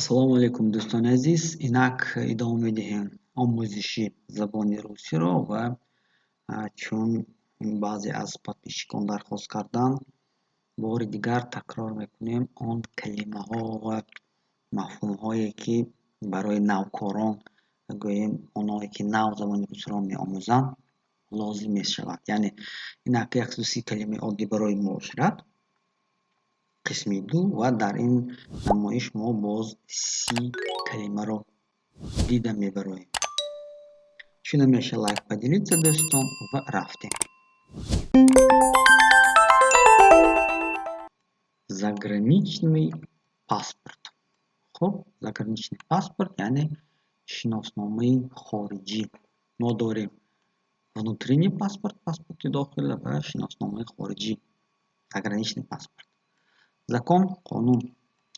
Ассалому алайкум, дӯстони азиз. Инак идома медиҳем омӯзиши забони русиро ва чун баъзе аз подписчикон дархост карданд, бори дигар такрор мекунем он калимаҳо ва мафҳумҳое, ки барои навкорон, гӯем, онҳое ки нав забони русиро меомӯзанд, лозим мешавад. Яъне инак 130 калимаи оддӣ барои муошират, қисми ду, ва дар ин намоиш мо боз 30 калимаро дида мебароем. Чӣ намеша, лайк, поделиться, дӯстон, ва рафтем. Заграничный паспорт. Хуб, заграничный паспорт, яъне шиносномаи хориҷӣ. Мо дорем внутренний паспорт, паспорти дохила, ва шиносномаи хориҷӣ, заграничный паспорт. Закон, қонун,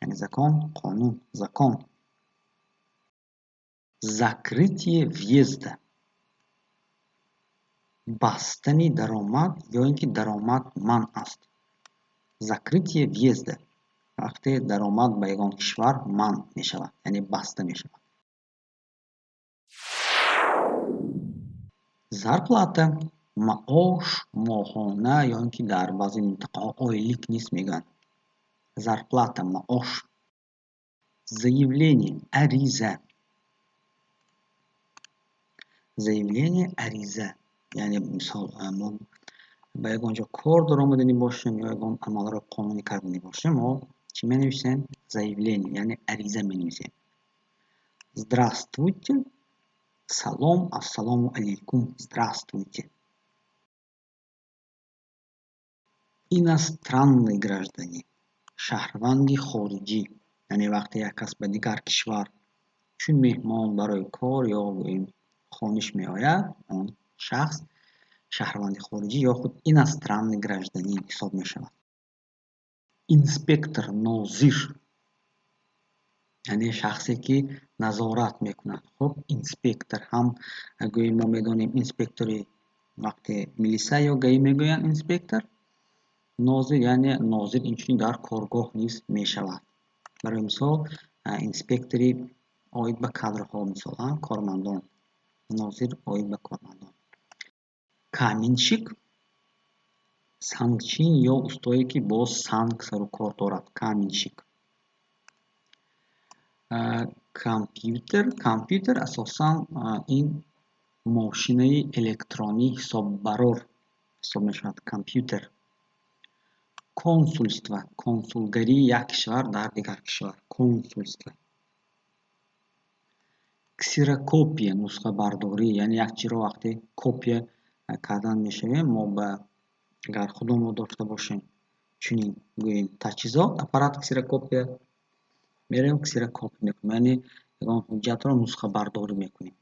яъне закон, қонун, закон. Закрытие въезда, бастани даромад ё ин ки даромад манъ аст. Закрытие въезда, вақте даромад ба ягон кишвар манъ мешавад, яъне баста мешавад. Зарплата, маош, моҳона ё ин ки дар баъзе минтақаҳо ойлик низ мегӯянд. Зарплата, маош. Заявление, ариза. Заявление, ариза, яъне мисол мо ба ягон ҷо кор даромаданӣ бошем ё ягон амалро қонунӣ карданӣ бошем, мо чӣ менависем? Заявление, яъне ариза менависем. Здравствуйте, салом, ассалому алайкум, здравствуйте. Иностранный гражданин, шаҳрванди хориҷӣ, яъне вақте як кас ба дигар кишвар чун меҳмон, барои кор ё гӯем хониш меояд, он шахс шаҳрванди хориҷӣ ё худ иностранный гражданин ҳисоб мешавад. Инспектор, нозир, яъне шахсе ки назорат мекунад. Хуб, инспектор ҳам гӯем мо медонем, инспектори вақте милиса ё ГАИ мегӯянд инспектор, нозир, яъне нозир инчунин дар коргоҳ низ мешавад. Барои мисол, инспектори оид ба кадрҳо, мисол, кормандон, нозир оид ба кормандон. Каменщик, сангчин ё устое ки бо санг сару кор дорад, каменщик. Компютер. Компютер асосан ин мошинаи электронӣ ҳисоббарор ҳисоб мешавад, компютер. Консульство, консулгарии як кишвар дар дигар кишвар, консульство. Ксерокопия, нусхабардорӣ, яъне як чизро вақте копия кардан мешавем, мо ба агар худамон дошта бошем чунин гӯем таҷҳизот, аппарат ксерокопия, меравем, ксерокопия мекунем, яъне ягон ҳуҷҷатро нусхабардорӣ мекунем.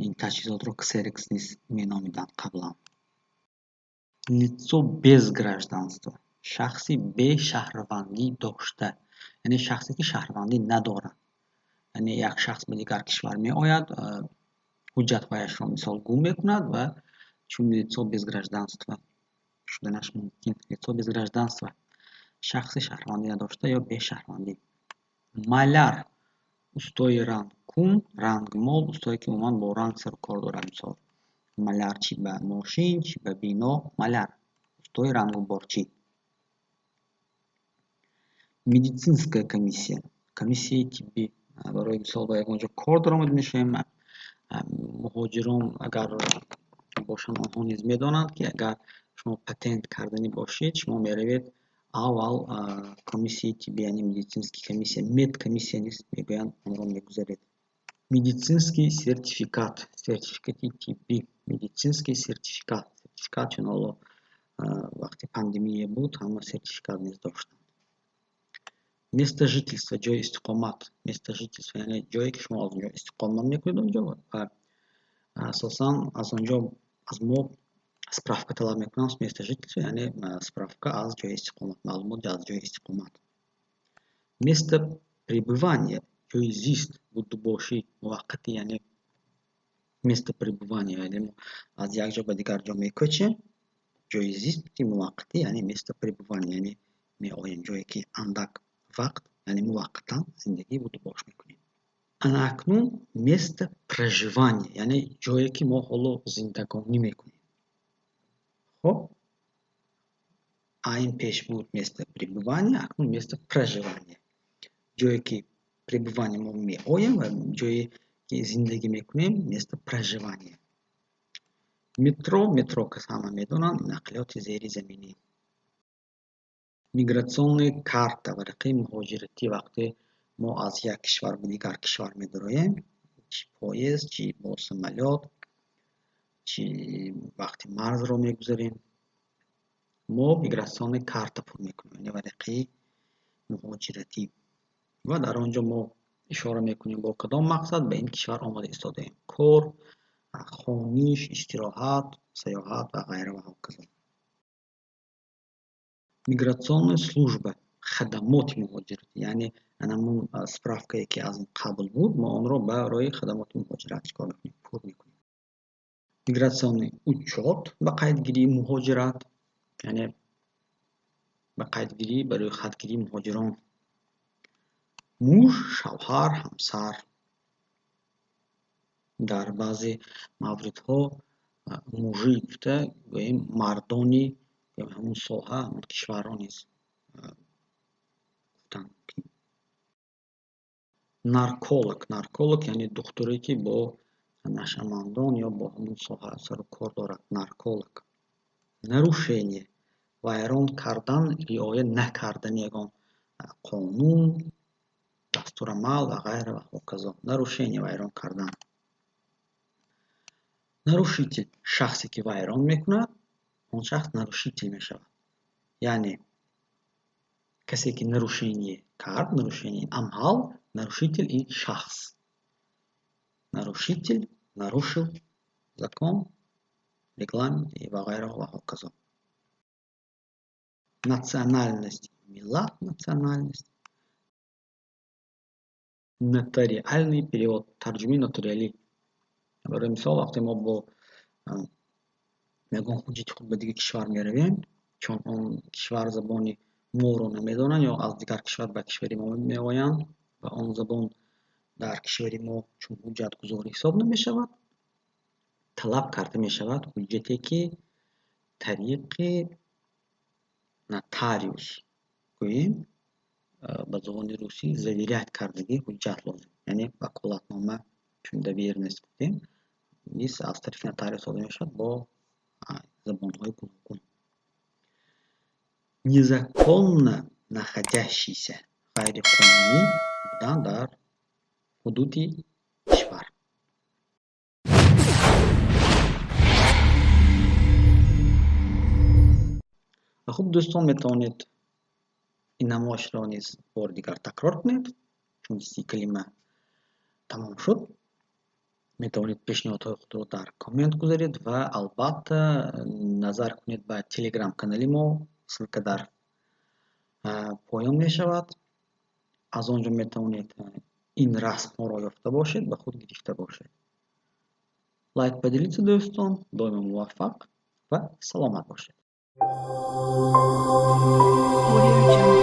Ин таҷҳизотро ксерокс низ меномиданд қаблан. Лицо без гражданства, шахси бешаҳрвандӣ дошта, яъне шахсе ки шаҳрвандӣ надорад. Яъне як шахс ба дигар кишвар меояд, ҳуҷҷатҳояшро мисол гум мекунад ва чун лицо без гражданства шуданаш мумкин. Лицо без гражданства, шахси шаҳрвандӣ надошта ё бешаҳрвандӣ. Маляр, устои рангкун, рангмол, устое ки умуман бо ранг сару кор дорад. Мисол, маляр чӣ ба мошин, чӣ ба бино, маляр, устои рангуборчӣ. Медицинская комиссия, комиссияи тиббӣ. Барои мисол, ба ягон ҷо кор даромад мешавем, муҳоҷирон агар бошанд, онҳо низ медонанд, ки агар шумо патент карданӣ бошед, шумо меравед аввал комиссияи тиббӣ, яъне медицинский комиссия, медкомиссия низ мегӯянд, онро мегузаред. Медицинский сертификат, сертификати тиббӣ, медицинский сертификат. Сертификат, чун ҳоло вақти пандемия буд, ҳама сертификат низ доштанд. Место жительства, ҷои истиқомат. Место жительства, яъне ҷое ки шумо аз он ҷо истиқомат мекунед, онҷо ва асосан аз он ҷо аз мо справка талаб мекунанд. Место жительства, яъне справка аз ҷои истиқомат, маълумот аз ҷои истиқомат. Место пребывания, ҷои зист, будубоши муваққатӣ, яъне место пребывания, яъне мо аз як ҷо ба дигар ҷо мекӯчем, ҷои зисти муваққатӣ, яъне место пребывания, яъне меоем ҷое ки андак вақт Яъне муваққатан зиндагӣ будубош мекунем. Ана акнун место проживания, яъне ҷое ки мо ҳоло зиндагонӣ мекунем. Хоб, ин пеш буд место пребывания, акнун место проживания. Ҷое ки пребывание мо меоем ва ҷое ки зиндагӣ мекунем, место проживания. Метро, метро кас ҳама медонанд, нақлиёти зеризаминӣ. Миграционная карта, варақаи муҳоҷиратӣ. Вақте мо аз як кишвар ба дигар кишвар медароем, чи поезд, чи бо самолёт, чи вақти марзро мегузарем, мо миграционная карта пур мекунем, яъне варақаи муҳоҷиратӣ. Ва дар он ҷо мо ишора мекунем, бо кадом мақсад ба ин кишвар омада истодаем: кор, хониш, истироҳат, сайёҳат ва ғайра ва ҳоказо. Миграционная служба, хадамоти муҳоҷиратӣ, яъне анамун справкае ки аз қабл буд, мо онро барои хадамоти муҳоҷират чӣ кор мекунем? Пур мекунем. Миграционный учёт, ба қайдгирии муҳоҷират, яъне ба қайдгирӣ, барои хатгирии муҳоҷирон. Муж, шавҳар, ҳамсар. Дар баъзе мавридҳо мужи гуфта, гӯем, мардони ҳамун соҳа, ҳамун кишварро низ гуфтан мумкин. Нарколог, нарколог яъне духтуре ки бо нашъамандон ё бо ҳамун соҳа сару кор дорад, нарколог. Нарушение, вайрон кардан, риоя накардани ягон қонун, дастурамал ва ғайра ва ҳоказо. Нарушение, вайрон кардан. Нарушитель, шахсе ки вайрон мекунад, он шахс нарушитель мешавад. Яъне касе ки нарушение кард, нарушение амал, нарушитель ин шахс. Нарушитель нарушил закон, регламент ва ғайра ва ҳоказо. Национальность, миллат, национальность. Нотариальный перевод, тарҷумаи нотариалӣ. Барои мисол, вақте мо бо ягон ҳуҷҷати худ ба дигар кишвар меравем, чун он кишвар забони моро намедонанд ё аз дигар кишвар ба кишвари мо меоянд ва он забон дар кишвари мо чун ҳуҷҷатгузорӣ ҳисоб намешавад, талаб карда мешавад ҳуҷҷате ки тариқи нотариус, гӯем, ба забони русӣ заверять кардагӣ ҳуҷҷат лозим, яъне ваколатнома, чун доверенность гуфтем, низ аз тарафи нотариус дода мешавад бо забонҳои гуногун. Незаконно находящийся, ғайриқонунӣ будан дар ҳудуди кишвар. Хуб, дӯстон, метавонед ин намоишро низ бори дигар такрор кунед, чун 30 калима тамом шуд. Метавонед пешниҳодҳои худро дар коммент гузоред ва албатта назар кунед ба телеграм-канали мо, ссылка дар поён мешавад. Аз он ҷо метавонед ин расмҳоро ёфта бошед, ба худ гирифта бошед. Лайк, поделиться, дӯстон, доимо муваффақ ва саломат бошед. Audio Jungle.